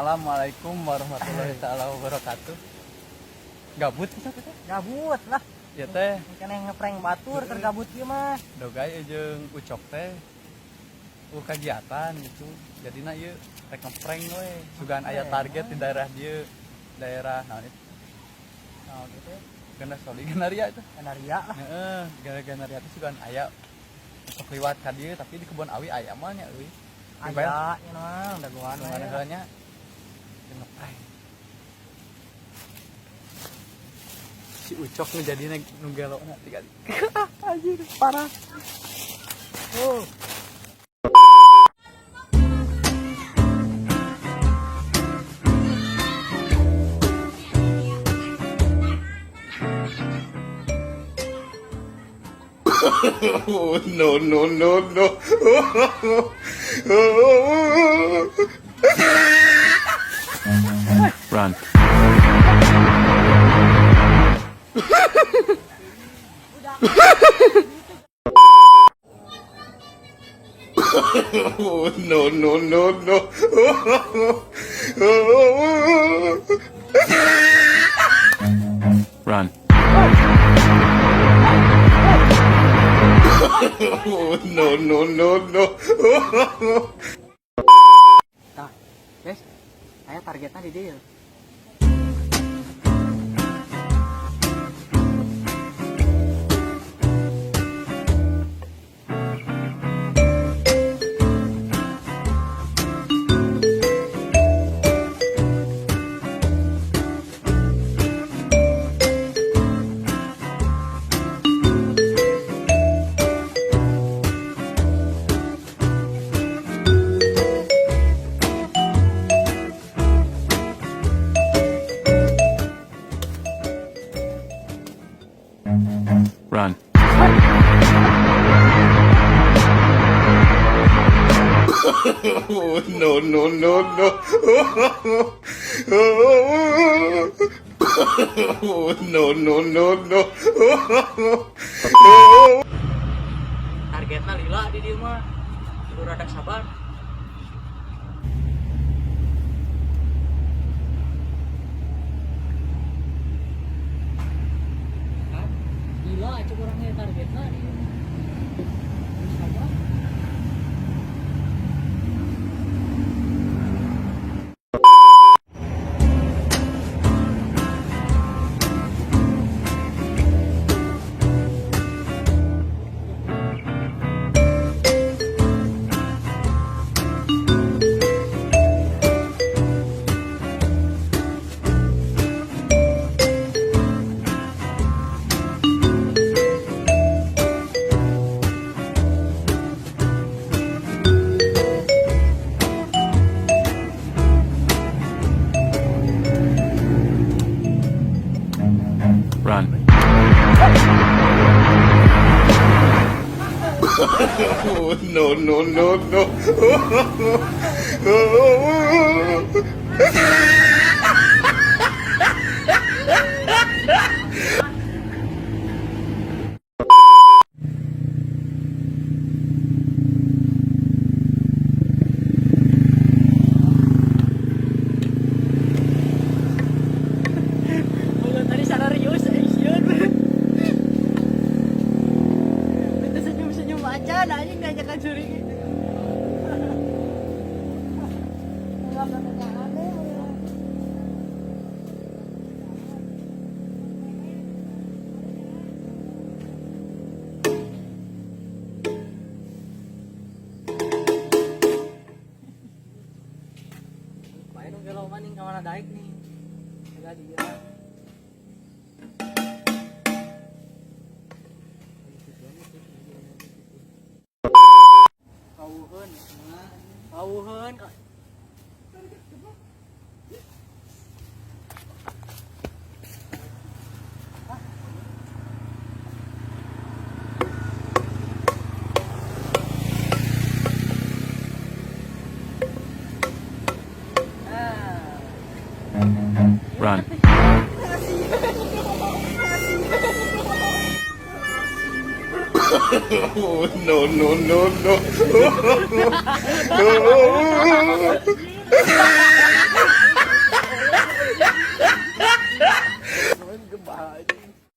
Assalamualaikum warahmatullahi taala wabarakatuh. Gabut bisa kita? Gabut lah. Ya teh, Kan yang ngeprank batur keur gabut ieu mah. Dogay jeung Ucok teh kagiatan gitu. Jadina ieu rek ngeprank we. Sugan aya target di daerah dieu, daerah naon itu? Nah, gitu. Ganda Soli Ganaria itu. Kanaria lah. Heeh, Ganaria teh sugan aya sok liwat ka dieu, tapi di kebon awi aya mah nya euy. Aya ieu mah dagoan we. Mana heula nya? Ngeprank. Si Ucok nu jadina nu gelona tiga. Anjir, parah. Oh. Oh, no, no, no, no. Run. Oh, no, no, no, no. Run. Oh, no, no, no, no. Tah, guys. Aya targetna di dieu. Run. Oh, no, no, no, no. Oh, no, no, no, no. Targetna lila di dieu mah. Kudu rada sabar. Hah? Lila aja kurangnya targetna di dieu mah. Kudu sabar. Run. Oh, no, no, no, no. Mulut tadi serius, sieun. Itu senyum-senyum aja, anjing ngajakan curi gitu. Enggak pertanyaan. Bae nu gelo maning ka mana daek nih. Jaga dia. Kauheun, kauheun. Run. Oh, no, no, no, no. Kumaha anjing.